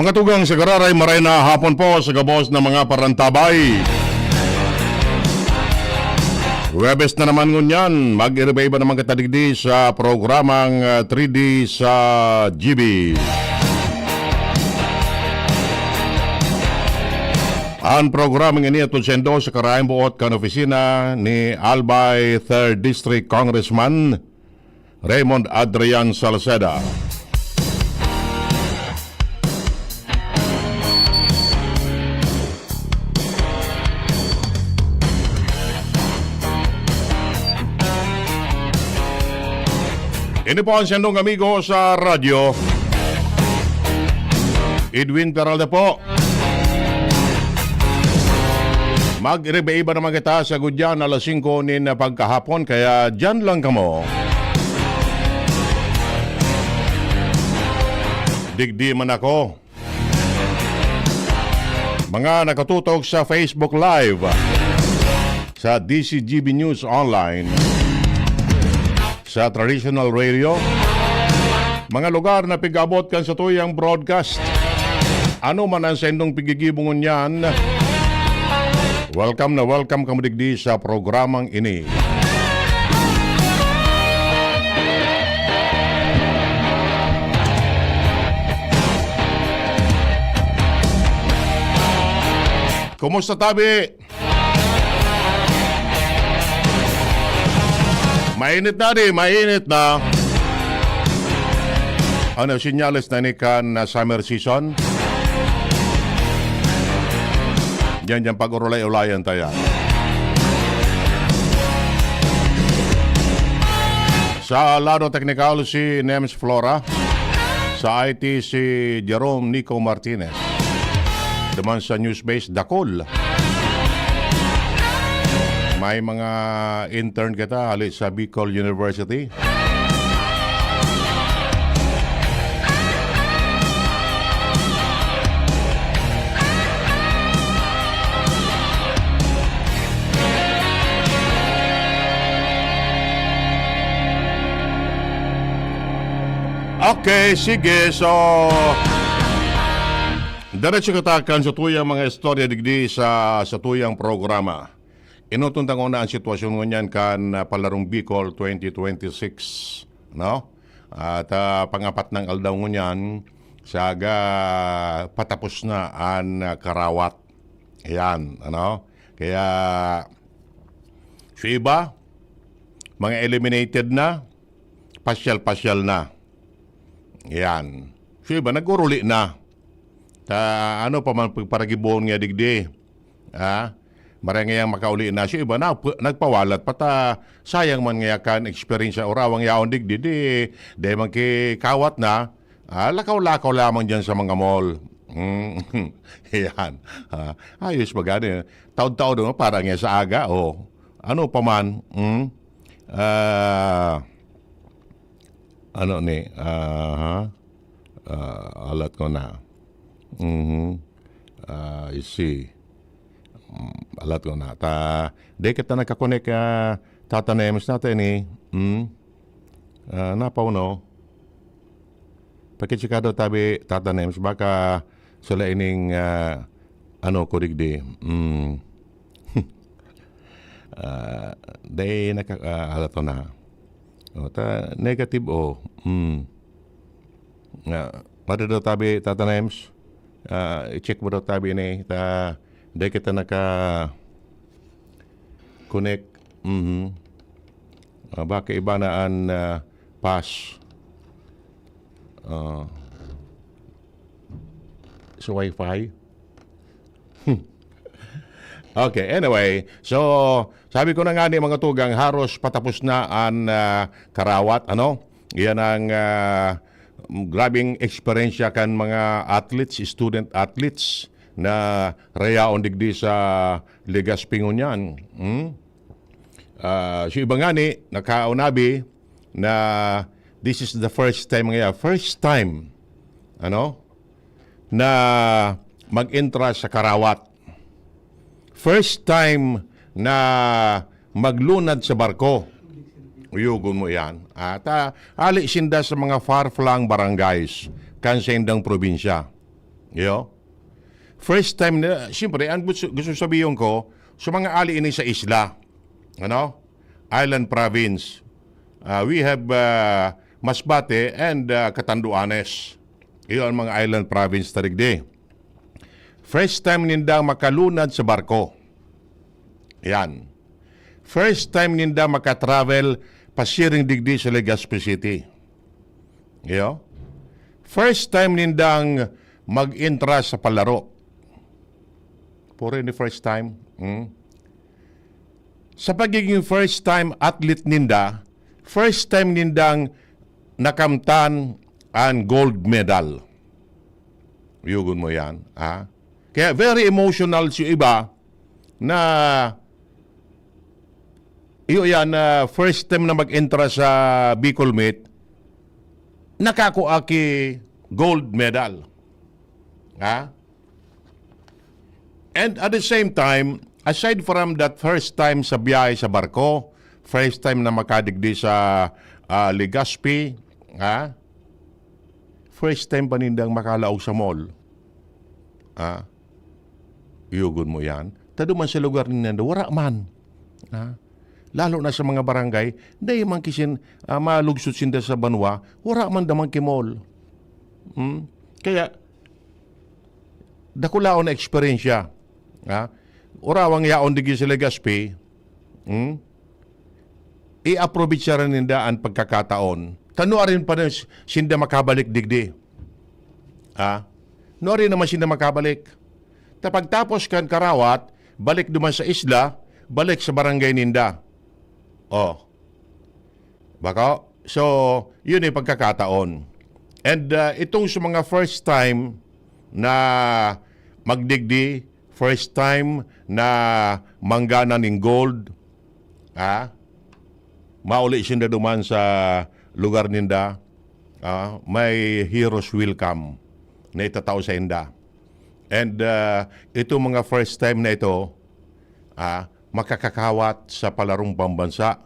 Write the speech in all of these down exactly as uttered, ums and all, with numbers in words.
Mga tugang sa Gararay, maray na hapon po sa gabos na mga parantabay. Huwebes na naman ngunyan, mag-iriba-iba naman kita digdi sa programang, ah, three D sa G B. Ang programang ini atod saindo sa karayan buot kan opisina ni Albay Third District Congressman Raymond Adrian Salceda. Ini po ang sendong amigo sa radyo. Edwin Peralta po. Mag-iriba-iba naman kita sa gudyan alas singko nin pagkahapon, kaya dyan lang kamo. Digdi man ako. Mga nakatutok sa Facebook Live, sa D C G B News Online, sa Traditional Radio, mga lugar na pig-abot kan satuyang broadcast. Ano man ang saindong pigigibongon niyan, welcome na welcome kamo digdi sa programang ini. Kumusta, tabi? Mainit na, di? Mainit na. Ano, sinyales na ni kan, ah, summer season? Diyan, diyan, pag-urulay-ulayan tayo. Sa lado teknikal, si Nems Flora. Sa I T, si Jerome Nico Martinez. Duman sa Newsbase, dakul. May mga intern kita, hali sa Bicol University. Okay, sige. So, diretso kita kan satuyang mga istorya digdi sa satuyang programa. Inutong ta ngona an sitwasyon ngunyan kan, ah, Palarong Bicol twenty twenty-six, no? At, ah, pangapat nang aldaw ngunyan, saga patapos na an, ah, karawat. Ayan, ano? Kaya, sa iba, mga eliminated na, pasyal-pasyal na. Yan. So, iba, nag-uruli na. Ta, ano pa man pagparagibohon nga digdi? Ha? Maray ngayang makauli na. So, iba, na, pu-, nagpawalat pa ta. Sayang man ngaya kan experience sa urawang yaon digdi. Di, di man kikawat na. Ah, lakaw-lakaw lamang dyan sa mga mall. Mm. Yan. Ah, ayos ba gani? Taod-taod, no? Para nga sa aga, oh. Ano pa man? Mm? Ah, Ano ni, aha, ah, alat ko na. Mhm. Ah, I see. Mm, alat ko na. Ta, di kita nagkakonek, ah, Tata Nems natin eh. Hmm? Ah, napaw, no? Pakitsikado tabi, Tata Nems. Baka sula ining, ah, ano ko digdi. Hmm. Ah, dai naka-, ah, halato na. O, ta, negative, o. Hmm. Nga, mada daw tabi, Tata Nems? Ah, i-check mo daw tabi ni, ta, dai kita naka-connect. Mhm. Ah, baka iba na an, ah, pass. Ah, sa wifi. Okay, anyway. So, sabi ko na nga ni mga tugang, haros patapos na an, ah, karawat, ano? Iyan ang, ah, grabing eksperyensya kan mga athletes, student athletes na rayaon digdi sa Legazpi ngunyan. Hmm? Ah, so iba nga ni, nakaunabi na this is the first time nga, first time, ano, na mag-entra sa karawat. First time na maglunad sa barko. Uyugon mo yan. At, ah, ali sinda sa mga far-flung barangays kan saindang probinsya. Iyo. First time na, siyempre, ang gusto, gusto sabihin ko, sa mga ali ini sa isla, ano? Island province. Ah, we have ah, Masbate and ah, Catanduanes. Iyo ang mga island province ta digdi. First time nindang makalunad sa barko. Yan. First time ninda makatravel pasiring digdi sa Legazpi City. Iyo. First time nindang mag-entra sa palaro. Puro ni first time. Hmm? Sa pagiging first time athlete ninda, first time nindang nakamtan ang gold medal. Yugon mo yan, ha? Kaya very emotional si iba na iyo yan, na first time na mag-entra sa Bicol Meet, nakakua ki gold medal. Ha? And at the same time, aside from that first time sa biyahe sa barko, first time na makadigdi sa ah, Legazpi, ha? First time pa nindang makalaog sa mall. Ha? Yugon mo yan. Tado man sa lugar ninda, wara man. Ha? Lalo na sa mga barangay, dai man kisin ah, malugsot sinda sa banwa, wara man daman ki mall. Hmm? Kaya, dakulaon na eksperyensya. Ha? Urawang yaon digdi sa Legazpi, hmm? I-aprovechar ninda an pagkakataon. Ta nuarin pa na sinda makabalik digdi. Ha? Nuarin naman sinda makabalik. Ta pagtapos kan karawat, balik duman sa isla, balik sa barangay ninda. Oh. Bako? So, yun ay pagkakataon. And ah, itong sa mga first time na magdigdi, first time na manggana ning gold, ha? Mauli sinda duman sa lugar ninda, ah, may hero's welcome na itatao sa inda. And ah, itong mga first time na ito, ah, makakakawat sa palarong pambansa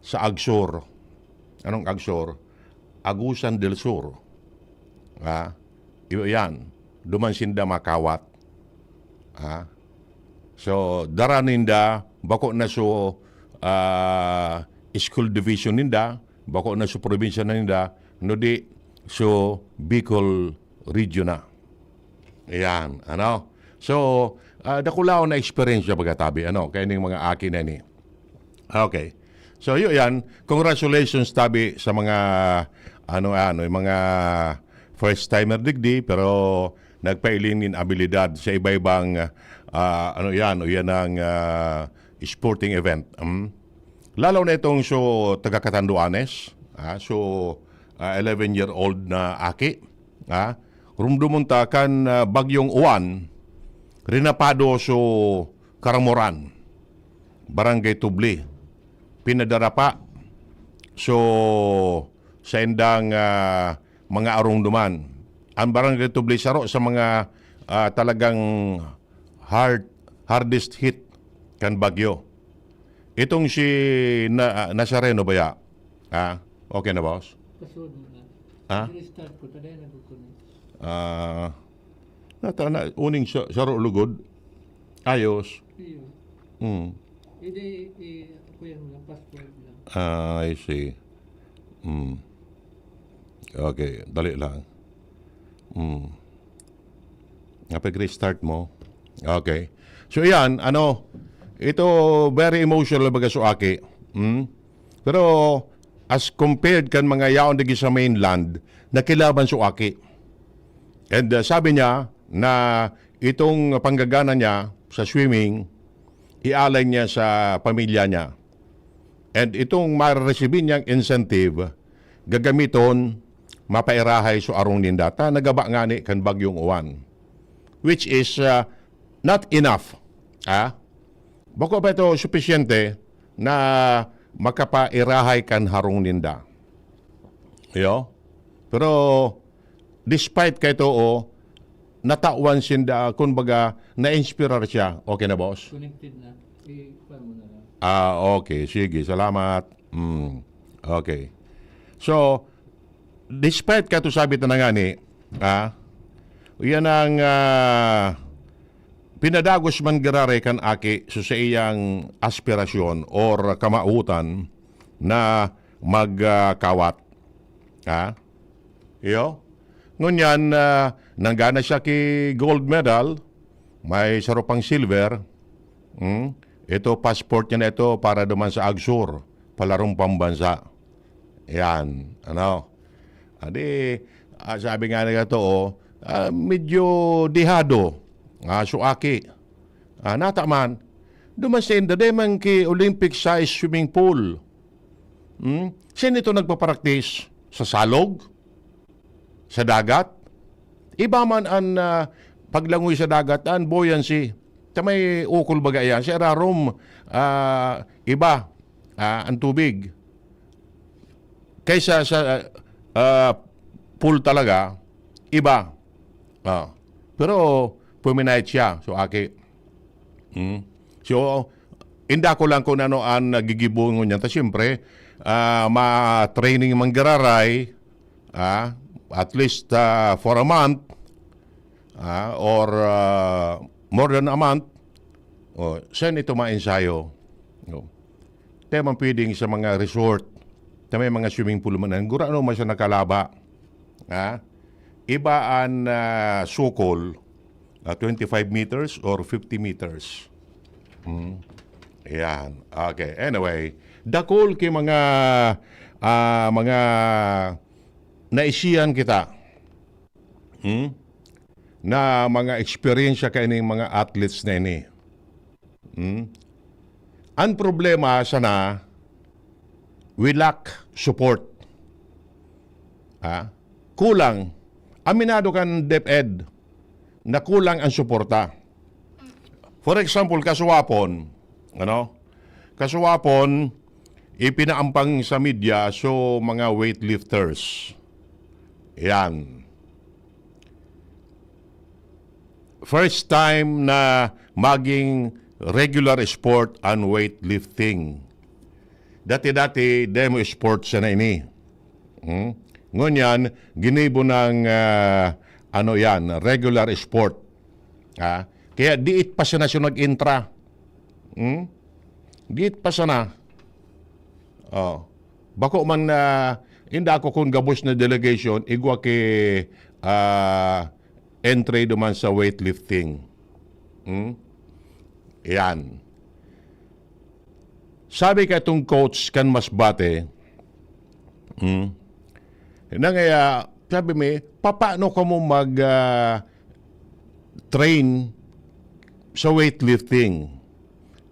sa Agsur. Anong Agsur? Agusan del Sur. Ah, iyo yan. Duman sinda makawat. Ah, so, dara ninda, bako na so ah, school division ninda, bako na so probinsya na ninda, no di so Bicol region na. Ayan, ano? So, ah, dakulaon na eksperyensya pagkatabi, ano, kaya ning mga aki na ni. Okay. So, yun yan. Congratulations, tabi, sa mga, ano, ano, yung mga first timer digdi, pero nagpailing nin abilidad sa iba-ibang, ah, ano yan, o yan ang ah, sporting event. Mm. Lalo na itong so taga Catanduanes, ah, so ah, eleven-year-old na aki, ah, rumdumon ta kan ah, Bagyong Uwan, rinapado so Caramoran, Barangay Tubli, pinadarapa so saindang ah, mga arong duman. Ang Barangay Tubli saro sa mga ah, talagang hard, hardest hit kan bagyo. Itong si na, ah, Nazareno baya? Ah, okay na, boss? Pasod na. Ha? Restart ko, tadi na ko kunin. Ah, nata na, uning sa, saro lugod. Ayos. Iyo. Hmm. Hindi, i-, kuya mo lang, passport lang. Ah, I see. Hmm. Okay, dali lang. Hmm. Napag-restart mo. Okay. So, yan, ano, ito, very emotional baga so aki. Hmm? Pero, as compared kan mga yaon digdi sa mainland, nakilaban so aki. And uh, sabi niya na itong panggagana niya sa swimming, ialay niya sa pamilya niya. And itong marereceive niyang incentive, gagamiton, mapairahay so arong ninda. Ta nagaba ngani kan bagyong uwan. Which is uh, not enough. Ha? Bako pa ito supisyente na makapairahay kan harong ninda. Yo? Pero despite kay too, natawan sinda, kumbaga, na-inspirar siya. Okay na, boss? Connected na. I-, kuha mo na lang. Ah, okay. Sige, salamat. Mm. Okay. So, despite kato sabi ta na nga ni, ah, Yan ang, ah, pinadagos man giraray kan aki sa saiyang aspirasyon or kamawotan na mag, ah, kawat. Ha? Iyo? Ngunyan, ah, nanggana siya ki gold medal, may saro pang silver. Hmm? Ito, passport niya na ito para duman sa AGSUR, palarong pambansa. Yan, ano? Adi, ah, sabi nga nila to, oh, ah, medyo dehado. Ah, so aki. Ah, nata man, duman sa inda, dai man ki Olympic size swimming pool. Hmm? Saan ito nagpaparaktis? Sa salog? Sa dagat? Iba man an, ah, paglangoy sa dagat, an buoyancy. Ta may ukol baga iyan. Sa irarom, ah, iba, ah, ang tubig. Kaysa sa, ah, pool talaga, iba. Ah. Pero puminahit siya, so aki. Hmm. So, inda ko lang kung ano ang nagigibungon niya. Ta siyempre, ah, ma-training man giraray, ah, at least, ah, for a month, ah, or, ah, more than a month, oh, saan ito maensayo? Oh. Tayo man pwedeng sa mga resort, ta may mga swimming pool man. Gurano man siya nakalaba. Ah? Iba an, ah, sukol, ah, twenty-five meters or fifty meters. Hmm. Yan. Okay. Anyway, dakul ki mga, ah, mga naisihan kita. Hmm? Na mga eksperyensya kaining mga athletes na ini. Hmm? Ang problema sana, we lack support. Ha? Kulang. Aminado kan DepEd na kulang ang suporta. For example, kasuwapon, ano? Kasuwapon, ipinaampang sa media, so, mga weightlifters. Yan. First time na maging regular sport ang weightlifting. Dati-dati, demo sport siya na ini. Hmm? Ngunyan, ginibo ng, ah, ano yan, regular sport. Ha? Kaya diit pa siya na siya nag-intra. Hmm? Diit pa siya na. Oh. Bako man na, inda ako kung gabos na delegation, igwa ki, ah, entry duman sa weightlifting. Hmm? Yan. Sabi ka itong coach kan Masbate, hmm? Nangaya, sabi mi, "Papaano kamo mag, ah, train sa weightlifting?"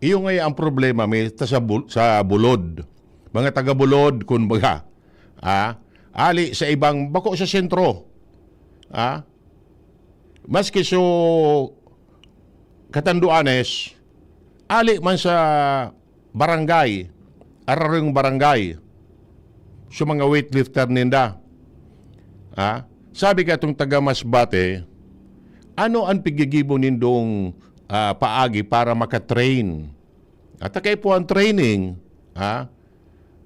Iyo nga ang problema mi ta sa bul-, sa Bulod. Mga taga Bulod, kun baga. Ah, ali sa ibang, bako sa sentro. Ah, maski so Catanduanes, ali man sa barangay, araring barangay, so mga weightlifter ninda. Ah, sabi ka itong taga Masbate, ano ang pigigibo nindong, ah, paagi para makatrain? At kay po ang training, ha?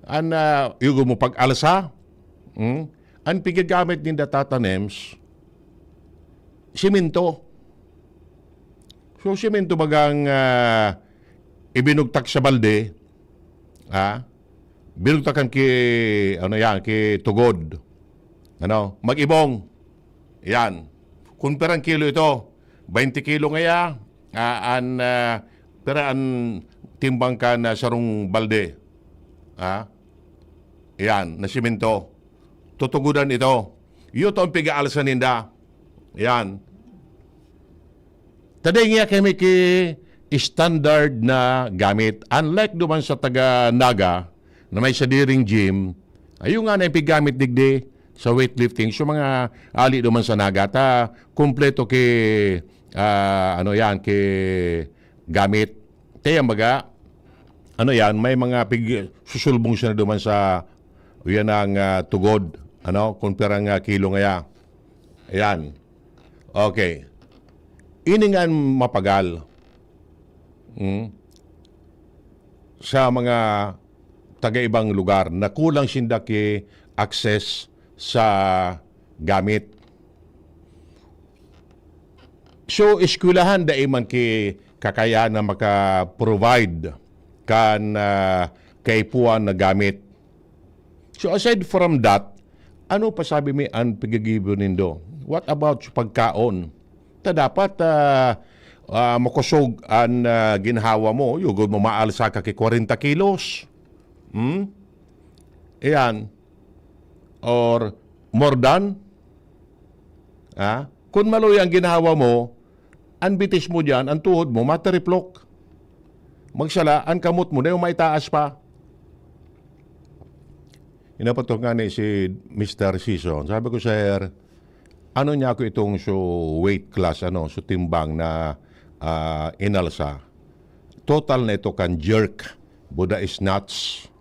An, ah, yugo mo pag-alsa, hmm? An pigagamit ninda, Tata Nems, simento. So, simento bagang, ah, ibinugtak sa balde, ha? Binugtakan ki, ano yan, ki tugod. Ano? Mag-ibong. Yan. Kung pirang kilo ito, twenty kilo ngaya, ah, an, ah, pira an timbang kan sarong balde. Ha? Yan, na simento. Tutugodan ito. Iyo to ang piga-alsa ninda. Yan. Taday niya kami ki standard na gamit. Unlike duman sa taga Naga, na may sadiring gym, ayo nga na ipigamit digdi sa weightlifting. So, mga ali duman sa Naga, ta kompleto ki, ah, ano yan, ki gamit. Kaya baga, ano yan, may mga pig-, susulbong siya na duman sa, yan ang, ah, tugod, ano, kung pirang, ah, kilo ngaya. Ayan. Okay. Ini nga an mapagal. Hmm? Sa mga taga-ibang lugar na kulang sinda ki access sa gamit. So, eskwelahan dai man ki kakayahan na maka-provide kan, ah, kaipuhan na gamit. So, aside from that, ano pa sabi mi an paggigibo nindo? What about sa pagkaon? Ta dapat, ah, ah, makosog an, ah, ginhawa mo, yugod mo maalsa ka ki kwarenta kilos. Hmm? Iyan. Or more than? Ah? Kun maluya an ginhawa mo, an bitis mo diyan, an tuhod mo, matiriplok. Magsala, an kamot mo, dayon maitaas pa. Inapatok nga ni si Mister Season. Sabi ko, "Sir, ano niya ako itong so weight class, ano, so timbang na, ah, inalsa? Total na ito kan jerk, buda snatch."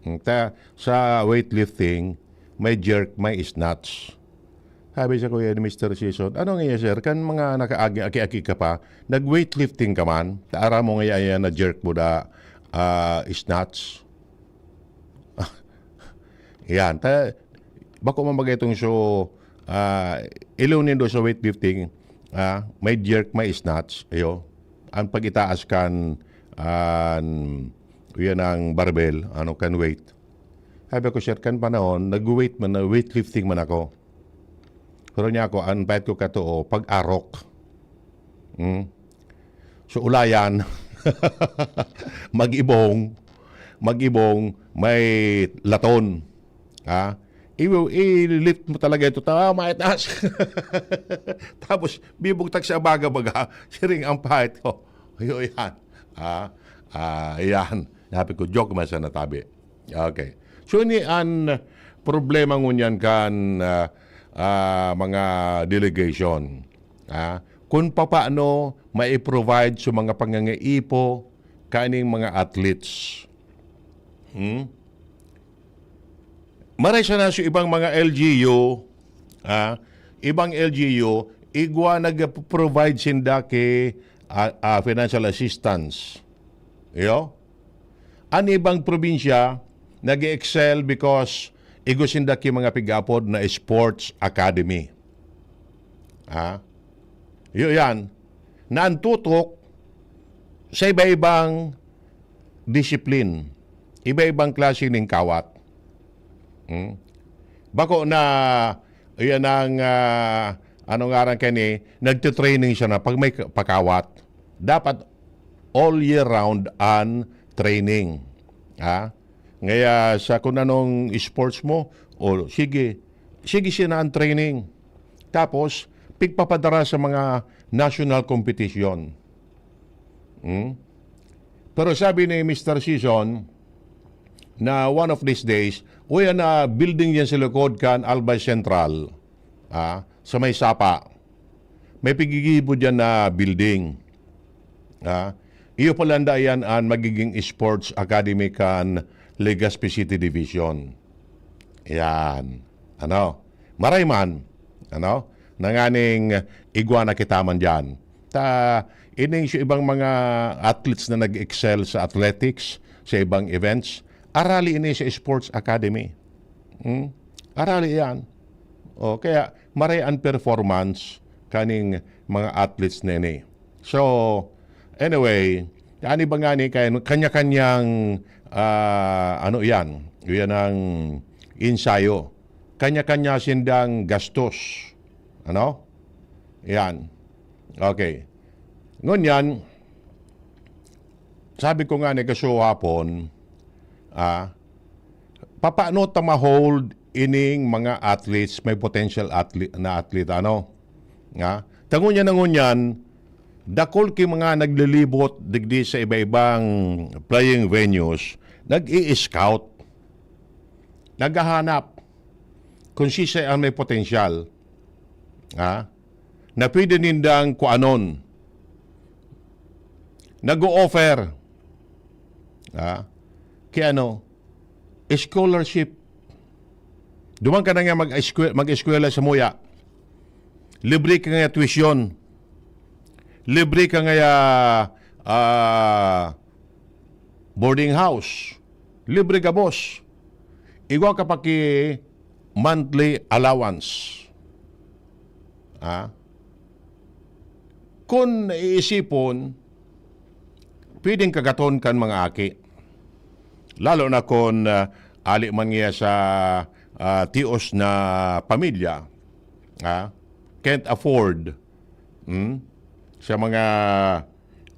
Hmm, ta-, sa weightlifting, may jerk, may snatch. Sabi sa kuya ni Mister Season, "Ano nga, sir? Kan mga nakaagi-aki-aki ka pa, nag-weightlifting ka man? Ta aram mo nga yan na jerk mo da, ah, snatch?" Yan. Ta, bako mamagay itong so, ah, ilo nindo sa weightlifting, ah, may jerk, may snatch. Ayo. Ang pag-itaas kan, an, yan ang barbell, ano, kan weight. Sabi ko, "Sir, kan panahon, nag-weight man, weightlifting man ako." Pero niya ako, ang pahit ko katoo, pag-arok. Hmm? So, ulayan, mag-ibong, mag-ibong, may laton. Ha? I-, i-lift mo talaga ito. Ta-, ah, maitaas. Tapos, bibugtak sa baga-baga. Siring ang pahit ko. Ayo yan. Ah, ah, yan. Sabi ko, joke man sa natabi. Okay. So, ini an problema ngunyan kan, ah, ah, mga delegation. Ah, kung papaano mai-provide sa mga pangangaipo kaning mga athletes. Hmm? Maray sana sa ibang mga L G U, ah, ibang L G U, igwa nag-provide sinda ki, ah, ah, financial assistance. Iyo? An ibang probinsya, nag-excel because igwa sinda ki mga pig-apod na sports academy. Ha? Iyo yan. Na ang tutok sa iba-ibang discipline, iba-ibang klase ning kawat. Hmm? Bako na, yan ang, ah, ano ngaran kani, nagtitraining siya na pag may ka-, pakawat. Dapat all year round an training. Ha? Ngaya sa kung anong sports mo, o sige, sige siya na ang training. Tapos, pigpapadara sa mga national competition. Hmm? Pero sabi ni Mister Season na one of these days, uy, na building yan sa likod kan Albay Central, ah, sa may Sapa. May pigigibo dyan na building. Ah, iyo pala nda yan an magiging sports academy kan Legazpi City Division. Yan. Ano? Maray man. Ano? Nanganing igwa na kita man dyan. Ta, ining sa ibang mga athletes na nag-excel sa athletics, sa ibang events, arali ini sa sports academy. Hmm? Arali yan. O, kaya maray an performance kaning mga athletes na ini. So, anyway, ani ba nga ni kaya kanya-kanyang, ah, ano yan? Yan ang ensayo. Kanya-kanya sindang gastos. Ano? Yan. Okay. Ngunyan, sabi ko nga ni kasuhapon, ah, papaano ta ma-hold ining mga athletes, may potential athlete, na atleta, ano? Nga? Ta ngunyan na ngunyan, dakul ki mga naglilibot digdi sa iba-ibang playing venues, nag-i-scout, naghahanap kung sisay ang may potensyal, ha? Na pwede nindang kuanon. Nag-o-offer, ha? Kaya ano, scholarship. Duman ka na nga mag-eskwela, mag-eskwela sa muya. Libre ka nga tuition. Libre ka nga, ah, boarding house. Libre ka, boss. Igwa ka pa ki monthly allowance. Ah? Kun iisipon, pwedeng kagaton kan mga aki. Lalo na kun, ah, ali man niya sa, ah, tios na pamilya, ah, can't afford, hmm, sa mga,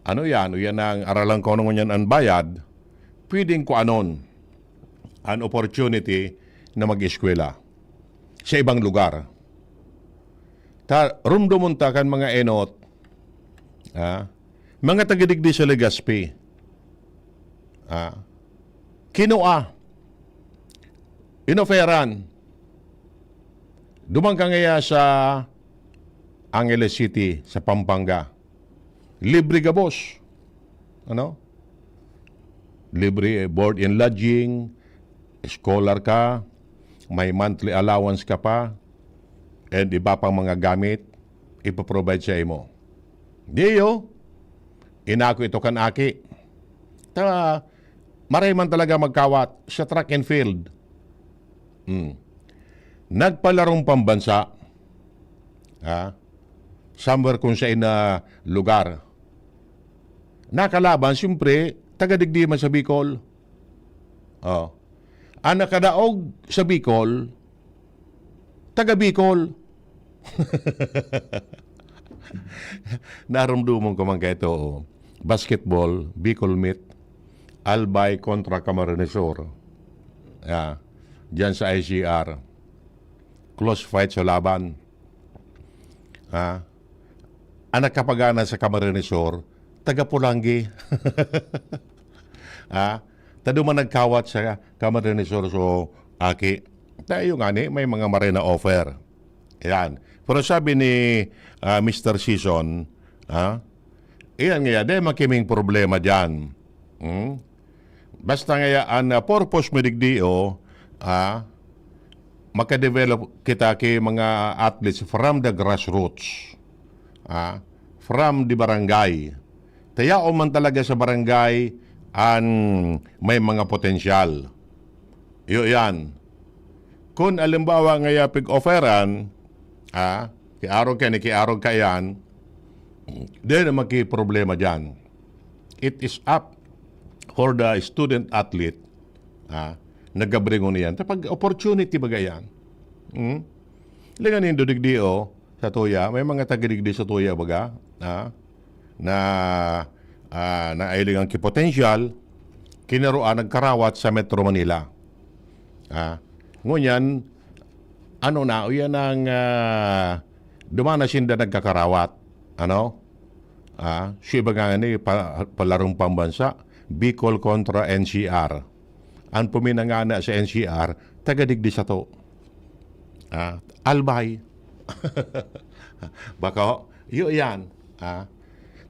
ano yan, o yan ang aralan ko ano ngunyan ang bayad, pwedeng kuanon an opportunity na mag-eskwela sa ibang lugar. Ta, rumdomon ta kan mga enot, ah, mga taga digdi sa Legazpi, ah, kinua, inoferan, duman ka ngaya sa Angeles City, sa Pampanga. Libre gabos. Ano? Libre board and lodging, scholar ka, may monthly allowance ka pa, and iba pang mga gamit, ipoprovide sa imo. Diyo, inako ito kan aki. Ta, maray man talaga magkawat sa track and field. Hmm. Nagpalarong pambansa, ha? Somewhere kung sa ina lugar. Nakalaban, siyempre, taga digdi man sa Bicol. Oh. Ang nakadaog sa Bicol, taga Bicol. Narumduman ko man kaito, oh. Basketball, Bicol Meet, Albay kontra Camarines Sur. Ah, diyan sa I C R. Close fight sa laban. Ah, ang nakapagana sa Camarines Sur, taga Polangui. Ah, ta duman nagkawat sa Camarines Sur, so, aki. Tayo nga ni, may mga maray na offer. Yan. Pero sabi ni, ah, Mister Season, ah, iyan nga, di makiming problema dyan. Hmm? Basta nga, an, ah, purpose mo digdi, oh, ah, makadevelop kita ki mga athletes from the grassroots. Ah, from the barangay. Tayaon man talaga sa barangay an may mga potensyal. Iyo yan. Kun alimbawa nga yapig offeran, ah, kiarog ka ni kiarog ka yan, di na magkiproblema dyan. It is up for the student athlete, ah, nagabringon iyan. Tapag opportunity baga yan. Hmm? Lingan nindo digdi, oh, sa tuya, may mga taga digdi sa tuya baga, ah, na, ah, nailingan ki potensyal, kinaroan nagkarawat sa Metro Manila. Ah, ngunyan, ano na, uyan ang, ah, duman na sinda nagkakarawat, ano? Ah, si iba nga ni, pa, palarong pambansa, Bicol kontra N C R. Ang puminangana sa N C R, taga digdi sato. Ah, Albay. Bako, iyo yan. Ah.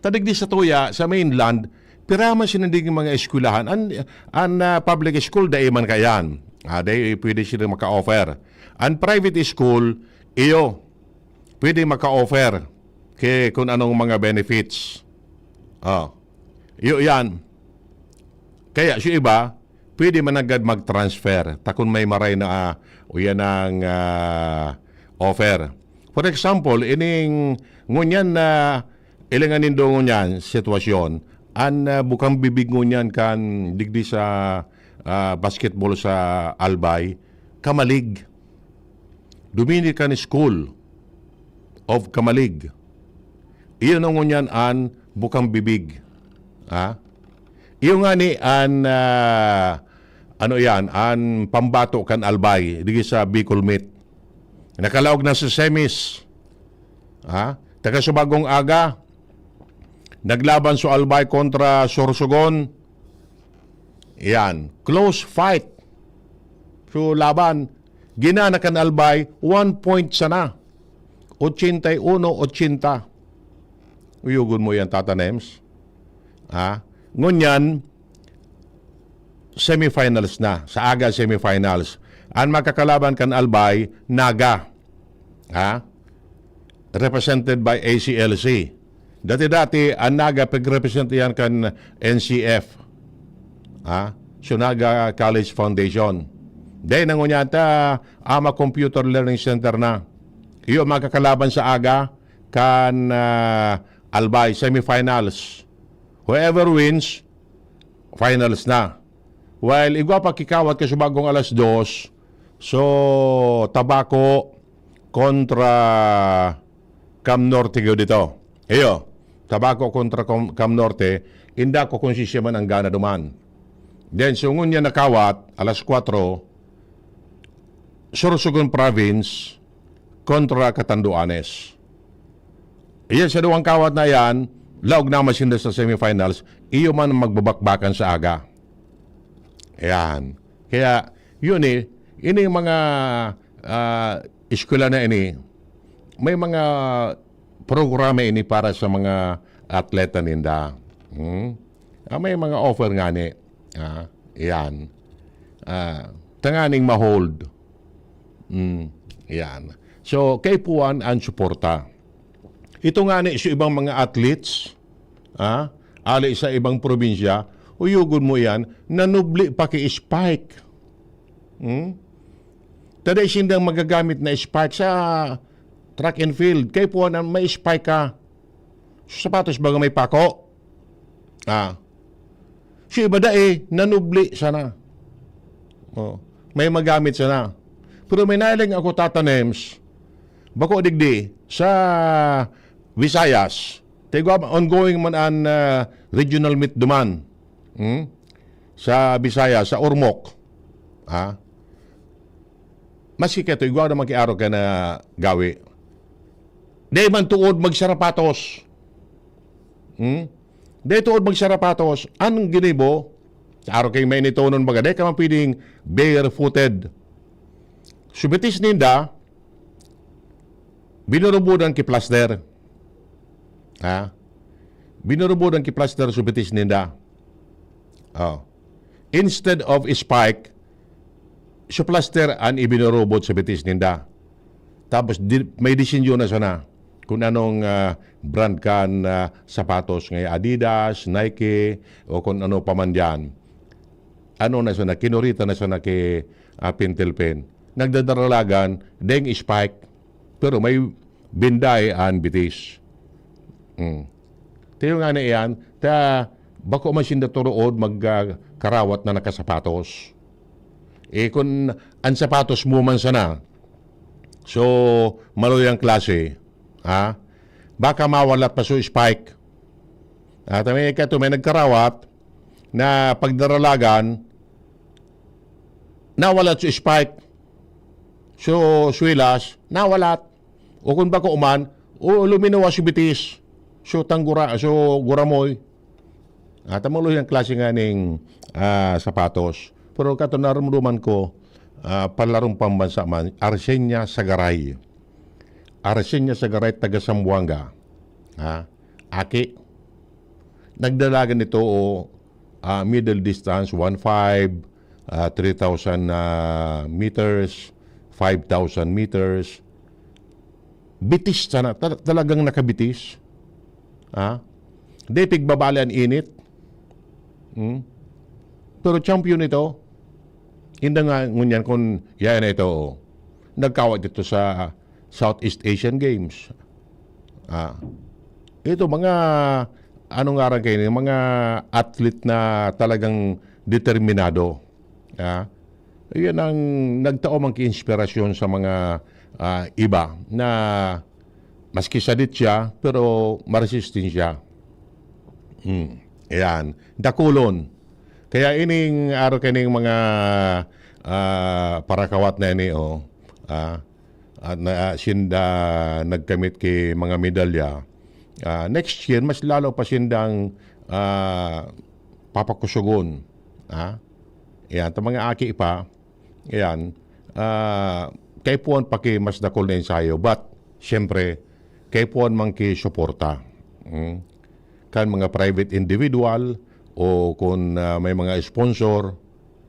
Ta digdi sa tuya, sa mainland, piraman sininda ning mga eskwelahan. An, an, ah, public school, dai man kayan. Ah, dai pwede sila maka-offer. An private school, iyo, pwede maka-offer ki kun anong mga benefits. Ah. Iyo yan. Kaya si iba, pwede man nanggad mag-transfer, ta kun may maray na, ah, o yan ang, ah, offer. For example, ining ngunyan na ilingan nindo ngunyan sitwasyon, an, ah, bukang bibig ngunyan kan digdi sa, ah, basketball sa Albay, Camalig. Dominican School of Camalig. Iyo na ngunyan an bukang bibig. Ha? Iyo nga ni an, ah, ano yan, an pambato kan Albay, digi sa Bicol Meet. Nakalaog na sa semis. Ha? Taga Subagong Aga, naglaban sa Albay kontra Sorsogon. Yan. Close fight. So, laban. Ginana kan Albay, one point sana. Ochenta y uno ochenta. Uyugon mo yan, Tata Nems. Ha? Ngunyan, semifinals na. Sa aga, semifinals. Ang makakalaban kan Albay, Naga. Ha? Represented by A C L C. Dati-dati, ang Naga, pag-represent yan kan N C F. Ha? So, Naga College Foundation. Then, ang unyata, Ama Computer Learning Center na. Iyo, makakalaban sa aga, kan, ah, Albay, semifinals. Whoever wins, finals na. While igwa pa ki kawat kasubago kan alas dos, so Tabaco kontra Cam Norte gyud ito. Iyo, Tabaco kontra Cam, Cam Norte, inda ko kung sisya man ang gana duman. Then, so ngunyan na kawat, alas kwatro, Sorsogon Province kontra Catanduanes. Iyan sa duwang kawat na yan, laog na man sinda sa semifinals, iyo man magbabakbakan sa aga. Ayan. Kaya, yun eh, ini mga ah, eskwela na ini, may mga programa ini para sa mga atleta ninda. Hmm? Ah, may mga offer nga ni. Ah, yan. Ah, tanganing ma-hold. Mm, yan. So, kaipuhan ang suporta. Ito nga ni sa ibang mga athletes, ah, ali sa ibang probinsya, uyugon mo yan, nanubli pa ki Spike. Hmm? Tada sindang magagamit na Spike sa track and field. Kaipuhan na may Spike ka. Sapatos baga may pako. Ah. So, iba dai, nanubli sana. Oh, may magamit sana. Pero may nahiling ako, Tata Nems, bako digdi, sa Visayas. Tigwa, ongoing man an, ah, regional meet duman. Hmm? Sa Visayas, sa Ormoc. Ha? Maski kato, igwa naman ki arog ka na gawi. Dai man tuod magsarapatos. Hmm? Dai tuod magsarapatos. Anong ginibo? Sa arog kay mainitonon baga, dai ka man pwedeng barefooted. Subitis ninda, binurubudan ki plaster. Ha? Binurubudan ki plaster subitis ninda. Oh. Instead of Spike, so plaster an ibinurubod sa bitis ninda. Tapos di, may disenyo na sana kung anong, ah, brand kan, ah, sapatos, nga Adidas, Nike, o kung ano pa man diyan. Ano na sana, kinurita na sana ki, ah, Pentel Pen. Nagdadaralagan, deng Spike. Pero may binday an bitis. Hmm. Tayo nga na iyan, ta bako man sinda turuod mag, ah, karawat na nakasapatos. Eh, kun an sapatos mo man sana, so, maluyang klase, ha? Baka mawalat pa so Spike. At may kato, may nagkarawat na pagdaralagan, nawalat so Spike. So, swilas, nawalat. O kun bako man, o luminawa so bitis. So, tanggura, so, guramoy. Ah, ta maluyang klase nga ning, ah, sapatos. Pero kato narumduman ko, ah, panlarong pambansa man, Arsenia Sagaray. Arsenia Sagaray, taga Zamboanga. Ha? Aki. Nagdalagan ito o, ah, middle distance, one five, ah, three thousand, ah, meters, five thousand meters. Bitis sana, ta-, talagang nakabitis. Ha? Di pigbabali an init. Hmm? Pero champion ito. Inda nga ngunyan kun yaya na ito, oh. Nagkawat dito sa Southeast Asian Games. Ah. Ito, mga, ano nga rin kayo, mga athlete na talagang determinado. Ah. Yan ang nagtao mang inspirasyon sa mga, ah, iba na maski sadit siya, pero maresistin siya. Hmm. Ayan. Dakulon. Kaya ining araw kaning mga, ah, parakawat na ini, oh. Ah, at na, sinda nagkamit ki mga medalya. Ah, next year, mas lalo pa sindang, ah, papakusugon. Ah, yan, ta mga aki pa, yan, ah, kaipuhan pa ki mas dakul na ensayo. But, siyempre, kaipuhan man ki suporta. Hmm? Kan mga private individual o kung, ah, may mga sponsor,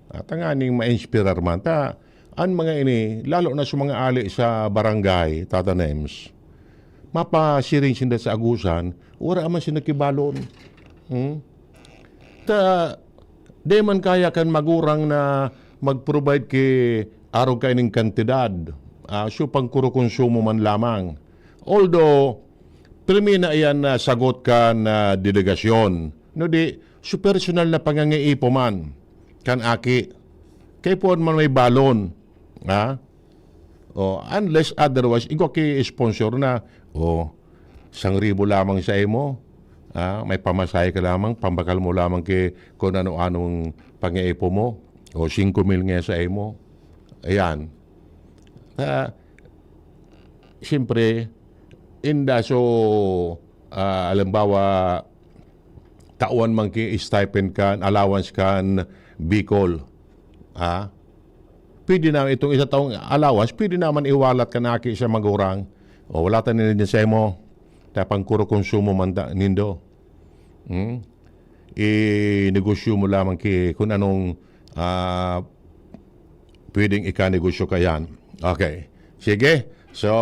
at tanganing ma-inspirar man. Ta, an mga ini, lalo na sa mga ali sa barangay, Tata Nems, mapasiring sinda sa agusan, wala man sinda kibalon. Hmm? Ta, di man kaya kan magurang na mag-provide ki arog kaining kantidad. Ah, so, pangkurukonsumo man lamang. Although, Pirmi na iyan na sagot kan delegasyon. No di, su personal na pangangaipo man kan aki. Kaipuhan man may balon. Ha? O, unless otherwise, igwa ki sponsor na, o, sangribo lamang sa imo, ah, may pamasahe ka lamang, pambakal mo lamang ki kung ano-anong pangaipo mo, o singko mil nga sa imo. Ayan. Ah, siyempre, inda so, ah, halimbawa, tawan man ki stipend kan, allowance kan Bicol. Ha? Pwede na itong isa taong allowance, pwede naman iwalat kan aki sa magurang. O, wala ta nila dyan sa imo. Tapang kuro konsumo man ta, nindo. Hmm? I-negosyo mo lamang ki kung anong, ah, pwedeng ikanegosyo ka yan. Okay. Sige. So,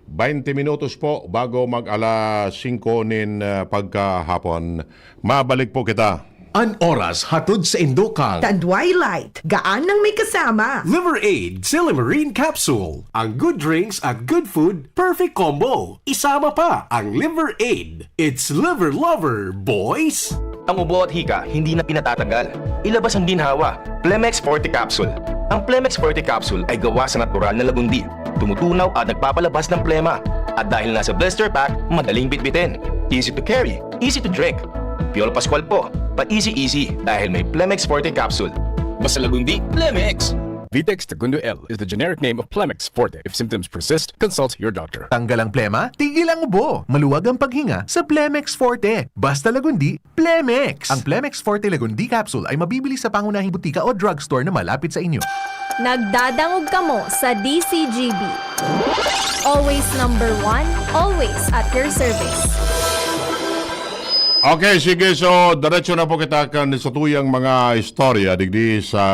baynte minutos po bago mag alas singko nin, ah, pagkahapon. Mabalik po kita. An oras hatod sa indo kan Tandway Light, gaan nang may kasama. Liver Aid, Silimarine Capsule. Ang good drinks at good food, perfect combo. Isama pa ang Liver Aid. It's Liver Lover, boys! Ang ubo at hika, hindi na pinatatanggal. Ilabas ang ginhawa. Plemex Forte Capsule. Ang Plemex Forte Capsule ay gawa sa natural na lagundi. Tumutunaw at nagpapalabas ng plema. At dahil nasa blister pack, madaling bitbitin. Easy to carry, easy to drink. Piolo Pascual po, pa-easy-easy dahil may Plemex Forte Capsule. Basta lagundi, Plemex! Vitex Segundo L is the generic name of Plemex Forte. If symptoms persist, consult your doctor. Tanggal ang plema, tigil ang ubo. Maluwag ang paghinga sa Plemex Forte. Basta lagundi, Plemex! Ang Plemex Forte Lagundi Capsule ay mabibili sa pangunahing butika o drugstore na malapit sa inyo. Nagdadangog kamo sa D C G B. Always number one, always at your service. Okay, sige. So, diretso na po kita kan sa tuyang mga istorya digdi sa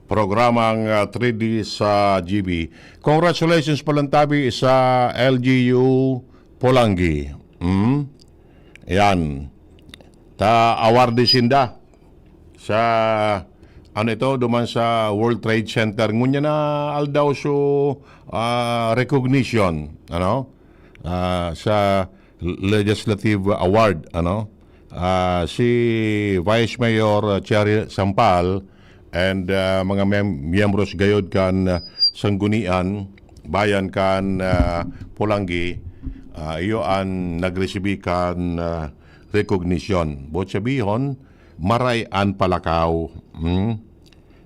programang, ah, three D sa G B. Congratulations palantabi sa L G U Polangui. Mm? Yan. Ta award sinda sa, ano ito, duman sa World Trade Center. Ngunyan na aldaw so, ah, recognition, ano? Ah, sa Legislative Award, ano? Ah, si Vice Mayor, ah, Cherry Sampal and, ah, mga mem-, miyembros gayod kan, ah, Sanggunian Bayan kan, ah, Polangui, ah, iyo an nagresibi kan, ah, recognition. Boot sabihon, maray an palakaw. Hmm?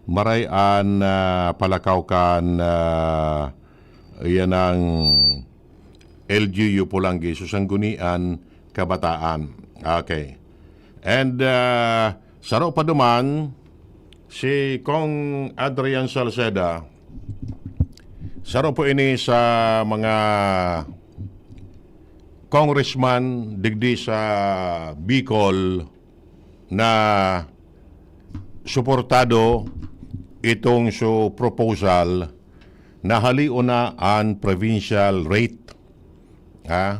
Maray an, ah, palakaw kan, ah, iyan ang L G U Polangui, so Sanggunian Kabataan. Okay. And, ah, saro pa duman, si Cong Adrian Salceda, saro po ini sa mga congressman digdi sa Bicol na suportado itong so proposal na halion na an provincial rate. Ha?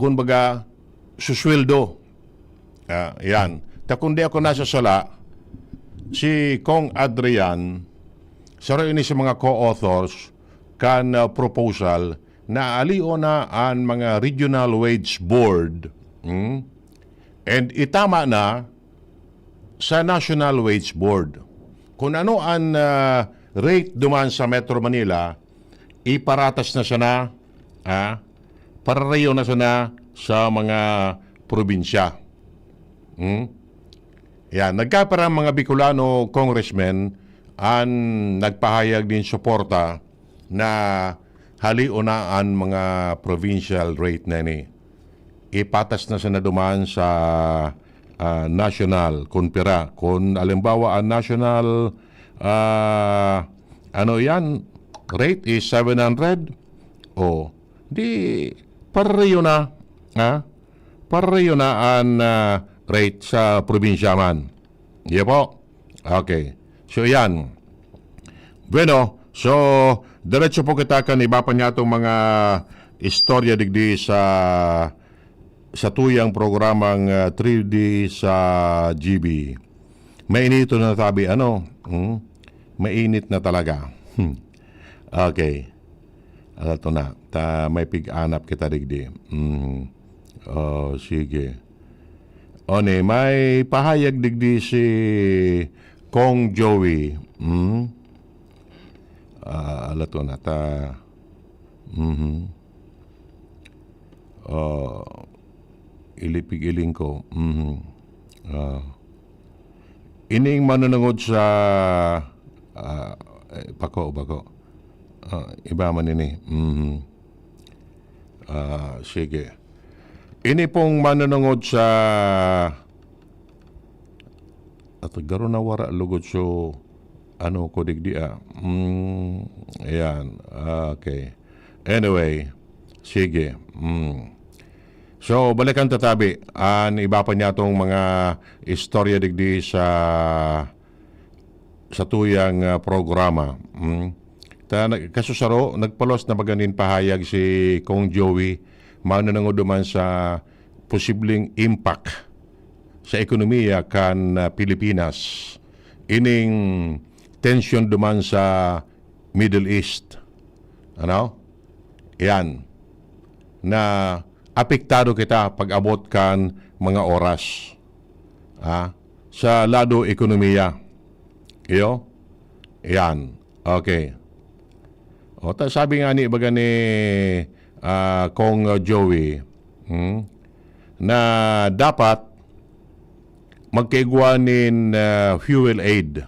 Kumbaga, susweldo. Ah, yan. Ta kung di ako nasasala, si Cong Adrian, saro ini sa mga co-authors kan, ah, proposal na halion na an mga regional wage board, hmm? And itama na sa National Wage Board. Kung ano an, ah, rate duman sa Metro Manila, iparatas na sana, ah, parareyo na sana sa mga probinsya. Hmm? Yan, nagkapira ang mga Bicolano congressmen an nagpahayag nin suporta na halion na an mga provincial rate na ini. Ipatas na sana duman sa, ah, national, kun pira. Kun halimbawa, ang national, ah, ano yan, rate is seven hundred, o, di, pareho na, ha? Pareho na an, ah, rate sa probinsya man. Iya po. Okay. So, yan. Bueno, so, diretso po kita kan iba pa niyatong mga istorya digdi sa, sa tuyang programang, ah, three D sa G B. Mainit na tabi, ano? Hmm? Mainit na talaga. Hmm. Okay. Ano to na? Ta may pig-anap kita digdi. Mhm. Oh, sige. O ni, may pahayag digdi si Kong Joey. Hmm? Ah, alato na ta. Mhm. Oh, ilipig-iling ko. Mhm. Ah. Ining manunungod sa, ah, eh, bako, bako. Ah, iba man ini. Mhm. Ah, sige. Ini pong manunungod sa, at garo na wara lugod so, ano ko digdi, ah. Mm, ayan. Okay. Anyway, sige. Mm. So, balikan ta tabi an iba pa niyatong mga istorya digdi sa satuyang, ah, programa. Mm. Ta, nag-, kasusaro, nagpalos na maganing pahayag si Kong Joey, manunungod duman sa posibleng impact sa ekonomiya kan, ah, Pilipinas. Ining tensyon duman sa Middle East. Ano? Yan. Na apektado kita pag-abot kan mga oras. Ha? Sa lado ekonomiya. Iyo? Yan. Okay. O, ta, sabi nga ni, baga ni, ah, Kong Joey, hmm, na dapat magkaigwa nin, ah, fuel aid,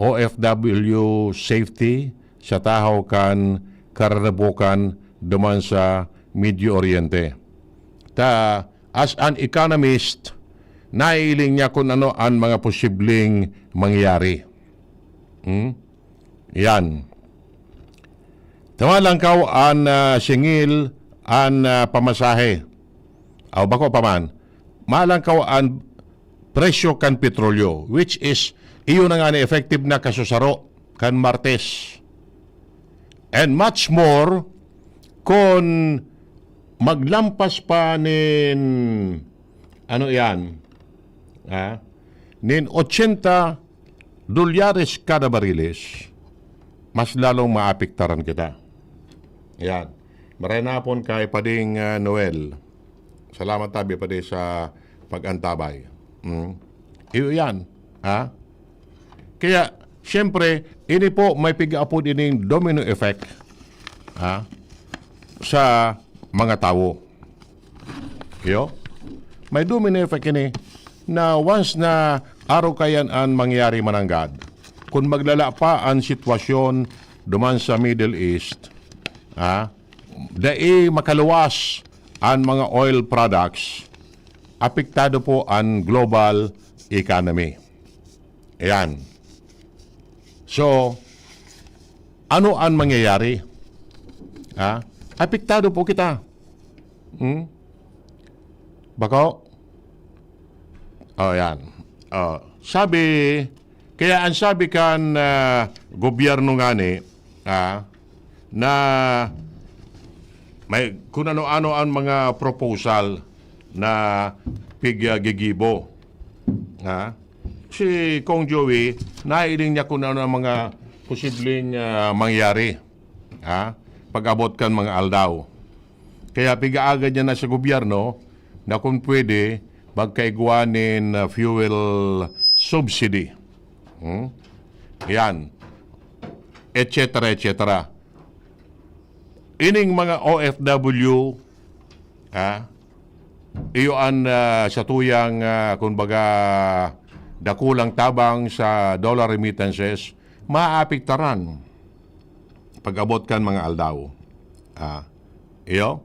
O F W safety sa tahaw kan karanabokan duman sa Medio Oriente. Ta, as an economist, naiiling niya kun ano an mga posibleng mangyayari. Hmm? Yan. Ta, malangkaw an, ah, singil an, ah, pamasahe. Aw, bako pa man, malangkaw an presyo kan petrolyo, which is, iyo na nga ni effective na kasusaro kan Martes. And much more, kun maglampas pa nin, ano yan, ha? Nin ochenta dolyares kada bariles, mas lalong maapektaran kita. Yan. Maray na hapon kay Pading, ah, Noel. Salamat tabi, Padi, sa pag-antabay. Mm. Iyo yan. Ha? Kaya, siyempre, ini po may pig-aapod ining domino effect, ha? Sa mga tawo. Iyo? May domino effect ini na once na arog kayan an mangyari mananggad, kung maglala pa an sitwasyon duman sa Middle East, ha? Dai makaluwas an mga oil products, apektado po an global economy. Ayan. So, ano an mangyayari? Ha? Apektado po kita. Hmm? Bako? Oh, yan. Oh, sabi, kaya ang sabi kan, ah, gobyerno ngani, ah, na may kung ano-ano ang mga proposal na piggigibo. Ha? Si Kong Joey, nailing niya kung ano ang mga posibleng, ah, mangyari, ha? Pag-abot kan mga aldaw. Kaya pigaagad niya na sa gobyerno na kung pwede, magkaigwa nin, ah, fuel subsidy. Hmm? Yan. Et cetera, et cetera. Ining mga O F W, ha? Iyo an, ah, satuyang, ah, kumbaga, dakulang tabang sa dollar remittances, maapektaran pag-abot kan mga aldaw. Ah, iyo?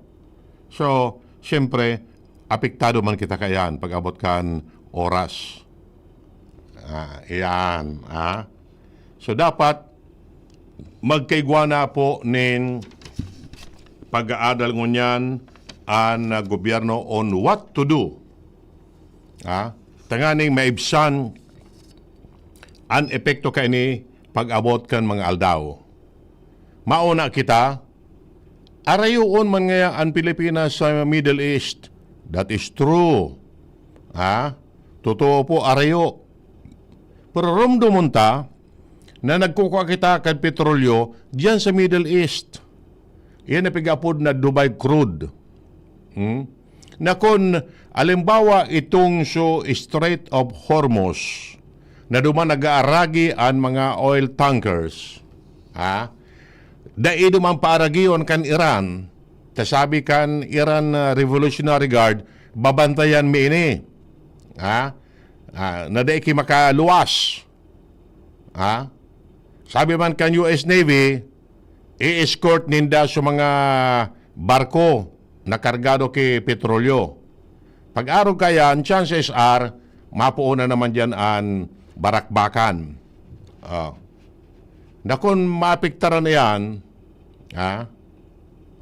So, siyempre, apektado man kita kaiyan pag-abot kan oras. Ah, iyan, ah. So, dapat magkaigwa na po nin pag-aadal ngunyan an, ah, gobyerno on what to do. Ah, tanganing maibsan an epekto kaini pag-abot kan mga aldaw. Mauna kita, arayoon man ngaya an Pilipinas sa Middle East. That is true. Ha? Totoo po, arayo. Pero romdomon ta na nagkukua kita kan petrolyo diyan sa Middle East. Yan ang pig-apod na Dubai crude. Hmm? Na kun, alimbawa, itong so Strait of Hormuz, na duman nag-aaragi an mga oil tankers, ha? Dai duman paaragion kan Iran. Ta sabi kan Iran, ah, Revolutionary Guard, "Babantayan mi ini." Ha? Ah, na dai ki makaluwas. Ha? Sabi man kan U S Navy, i-escort ninda sa mga barko na kargado ki petrolyo. Pag-arog kaiyan, chances are, mapuon na naman diyan an barakbakan. Ah. Na kun maapektaran iyan, ha?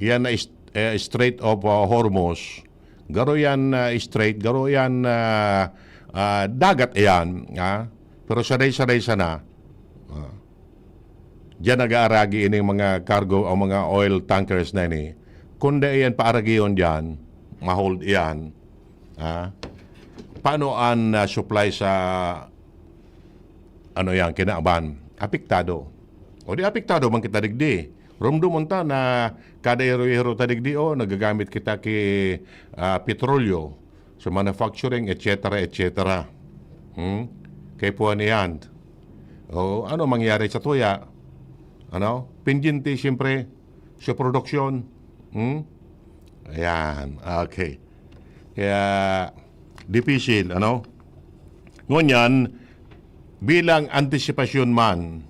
Iyan na is-, eh, Strait of, ah, Hormuz, garo yan, ah, strait, garo yan, ah, ah, dagat iyan, ha? Pero saday-saday sana, ah, diyan nag-aaragi ining mga cargo o mga oil tankers na ini. Kung dai yan paaragion diyan, ma-hold iyan, ha? Paano an, ah, supply sa, ano yan, kinaban? Apektado. O di apektado man kita digdi. Rumdomon ta na kada hiro-hiro ta digdi, o, nagagamit kita ki, ah, petrolyo sa manufacturing, et cetera, et cetera. Hmm? Kay puwan iyan. O, ano mangyari sa tuya? Ano? Pendyente, siyempre, sa produksyon. Hmm? Ayan. Okay. Kaya, dipisil, ano? Ngunyan, bilang antisipasyon man,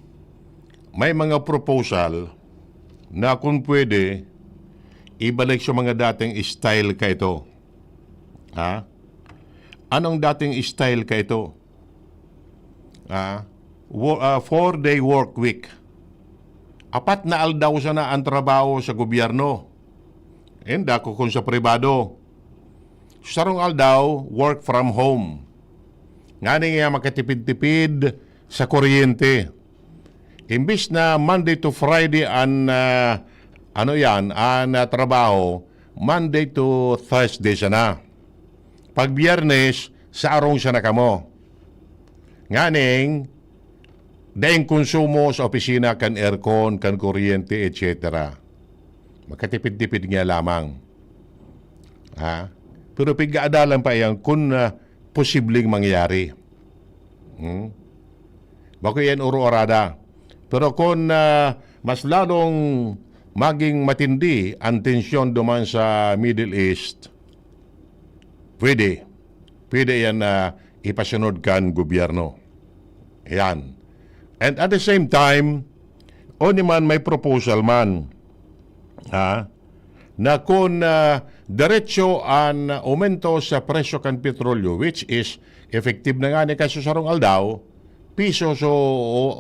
may mga proposal na kung pwede, ibalik sa mga dating style ka ito. Ha? Anong dating style ka ito? Ha? Wo-, ah, four-day work week. Apat na aldaw sana ang trabaho sa gobyerno. Inda ko kung sa pribado. Sarong aldaw, work from home. Nganing iya makatipid-tipid sa kuryente. Imbis na Monday to Friday an, ah, ano yan, an, ah, trabaho, Monday to Thursday sana. Pag Biyernes, sa arong sana kamo. Nganing, daing konsumo sa opisina kan aircon, kan kuryente, et cetera. Makatipid-tipid nga lamang. Ha? Pero pig-aadalan pa iyan kun, ah, posibleng mangyari. Hmm? Bako yan oro-orada. Pero kun, ah, mas lalong maging matindi ang tensyon duman sa Middle East, pwede. Pwede yan na ipasunod kan gobyerno. Yan. And at the same time, o ni man may proposal man, ha, na kun, ah, diretso an aumento sa presyo kan petrolyo, which is effective na nga ni kaso sarong aldaw, piso, so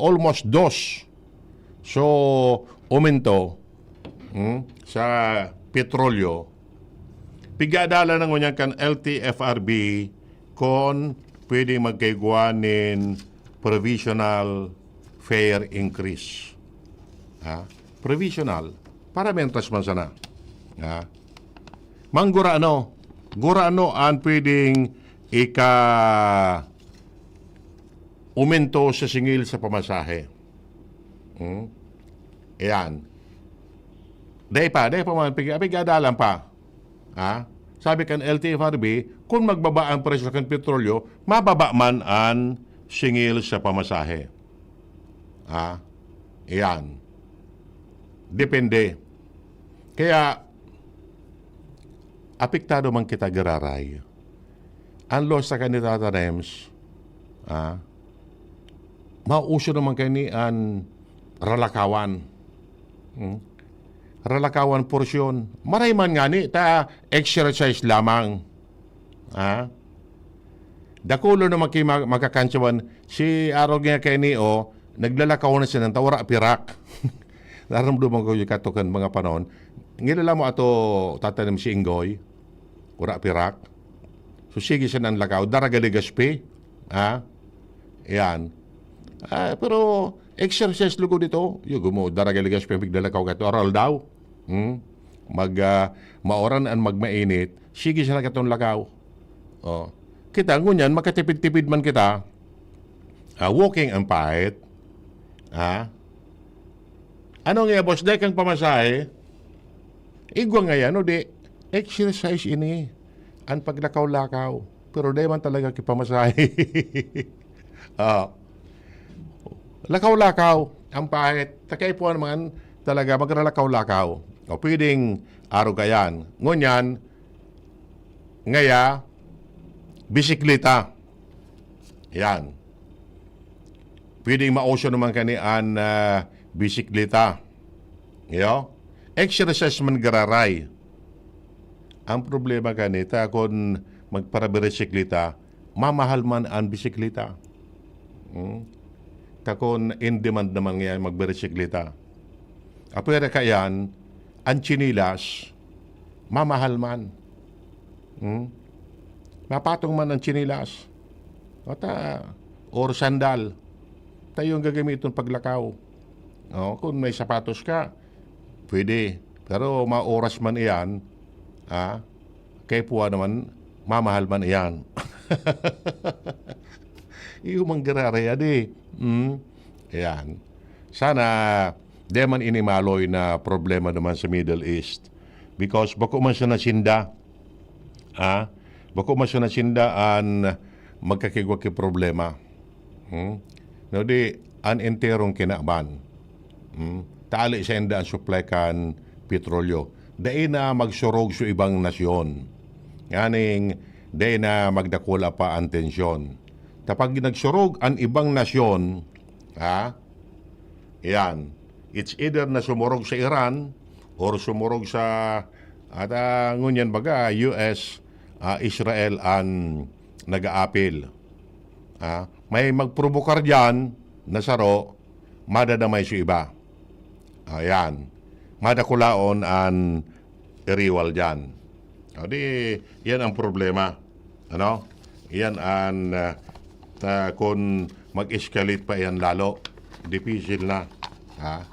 almost dos. So, aumento, hmm, sa petrolyo, pigadalan na ngunyan kan L T F R B kon pwedeng magkaigwa nin provisional fare increase. Ha? Provisional. Para mentras man sana. Ha? Manggurano. Gurano an pwedeng ika-, aumento sa singil sa pamasahe. Hmm? Ayan. Dai pa, dai pa man, pig-, pigadalan pa. Ha? Sabi kan L T F R B, kung magbaba ang presyo kan petrolyo, mababa man an singil sa pamasahe. Ha? Ayan. Depende. Kaya, apektado man kita giraray. Ang loss sa kanitatanems, ah, mauso naman kani an ralakawan. Hmm? Ralakawan porsyon. Maray man ngani, ta exercise lamang. Ah? Dakulo naman ki ma-, makakantsawan. Si arog nga kay Neo, naglalakaw na siya ng tawara, pirak. Naramdaman ko yung katukan mga panahon. Ngilala mo ato tatanim si Ingoy? Wara pirak. So, sige siya ng lakaw. Daraga Legaspi. Ha? Yan. Ah, pero exercise lugod ito. Yung mo, Daraga Legaspi, bigla lakaw ka ito. Aral daw. Hmm? Mag, ah, mauran an magmainit. Sige siya na katong lakaw. Oh. Kita, ngunyan, makatipid-tipid man kita. Ah, walking ang pahit. Ha? Ano nga, boss? Dahil kang pamasahe? Igwa ngayan, o di, exercise ini. An paglakaw-lakaw. Pero di man talaga kipamasahe. Ah. Lakaw-lakaw. Ang pahit. Takay po naman talaga magralakaw-lakaw. O pwedeng arog kayan. Ngunyan, ngaya, bisikleta. Yan. Pwedeng mauso naman kani an, ah, bisikleta. Iyo? Exercise man giraray. Ang problema kani ta kun magparabisikleta, mamahal man an bisikleta. Hmm? Ta kun in demand naman ngayan magbisikleta. Apwera kayan, an tsinelas, mamahal man. Hmm? Mapatong man an tsinelas. Ata, or sandal. Tayo ang gagamiton paglakaw. O, kung may sapatos ka, pwede. Pero maoras man iyan, ha? Kay puwa naman, mamahal man iyan. Iyo man giraray, adi. Hmm? Ayan. Sana, di man ini maloy na problema naman sa Middle East. Because bako man siya nasinda. Ha? Bako man siya nasinda an magkakigwa ki problema. Hmm? No, di, an enterong kinaban. Hmm? Tali sa inda an supply kan petrolyo. Dai na magsurog sa ibang nasyon. Nganing, dai na magdakula pa an tensyon. Ta pag nagsurog an ibang nasyon, ha? Yan. It's either na sumurog sa Iran or sumurog sa, at, ah, ngunyan baga, U S, ah, Israel an nag-aapil. Ah, may magprobokar diyan na saro, madadamay sa iba. Ayan. Madakulaon an iriwal diyan. O di, yan ang problema. Ano? Yan ang, ah, ta-, kung mag-escalate pa yan lalo, dipisil na. Ha?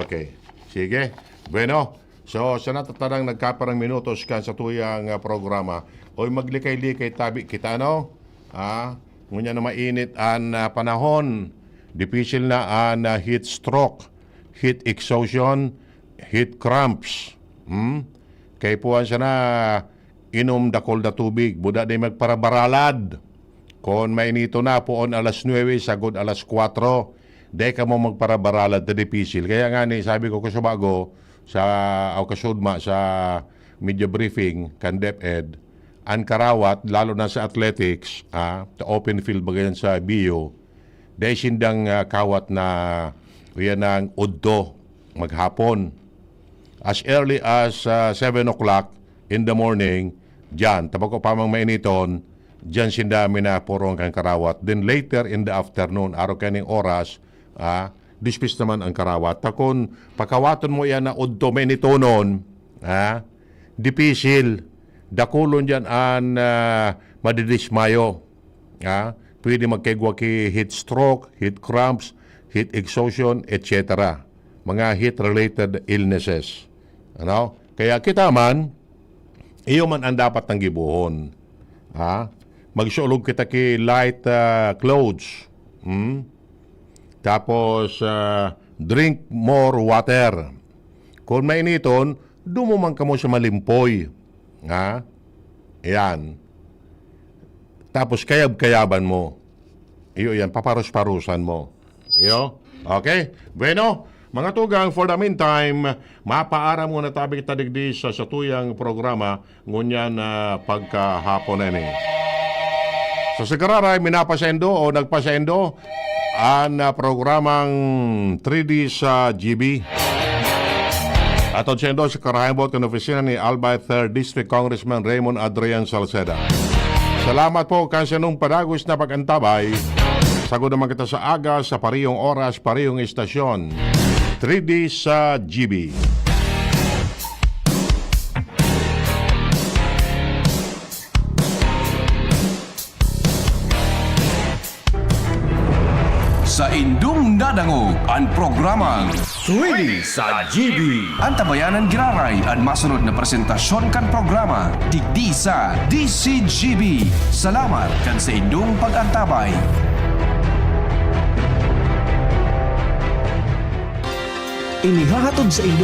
Okay. Sige. Bueno, so, sa natatanang nagkaparang minutos kan sa tuyang, ah, programa, oy, maglikay-likay tabi kita, no? Ha? Ngunyan na mainit an, ah, panahon, dipisil na an, ah, heat stroke, heat exhaustion, heat cramps. Hmm? Kay puwan sana, inom dakol na tubig, buda di magparabaralad. Kon mainiton na, poon alas nuebe sagod alas kwatro, dai kamo magparabaralad ta dipisil. Kaya nga ni, sabi ko kasubago sa, o kasudma sa media briefing kan DepEd, an karawat, lalo na sa athletics, ah, sa open field, baga yan sa B U, dai sindang, ah, kawat na, uyan ang udto maghapon. As early as, ah, seven o'clock in the morning, diyan, ta bako pa mang mainiton, diyan sinda minapurong kan karawat. Then later in the afternoon, arog kaning oras, ah, dispis naman ang karawat. Ta kun pakawaton mo yan na udto mainitonon, ah, dipisil, dakulon diyan an, ah, madidismayo. Ha? Pwede magkaigwa ki heat stroke, heat cramps, heat exhaustion, et cetera. Mga heat-related illnesses. Ano? Kaya kita man, iyo man ang dapat nang gibohon. Ha? Magsulog kita ki light, ah, clothes. Hmm? Tapos, ah, drink more water. Kung mainiton, dumuman kamo sa malimpoy. Ha? Ayan. Tapos kayab-kayaban mo. Iyo yan, paparus-parusan mo. Iyo? Okay? Bueno, mga tugang, for the meantime, mapaaram muna tabi kita digdi sa satuyang programa, ngunyan na pagkahapon na ini. Sa sigararay, minapasaindo o nagpasaindo an, ah, programang three D sa G B. Atod saindo sa karahayang boot kan opisina ni Albay Third District Congressman Raymond Adrian Salceda. Salamat po kan sinong padagos na pag-antabay. Sagod naman kita sa aga, sa parehong oras, parehong istasyon. Three D sa G B. Saindong nadangog an programang Swede sa G B. Antabayanan giraray an masunod na presentasyon kan programa digdi sa D C G B. Salamat kan saindong pag-antabay. Inihahatod saindo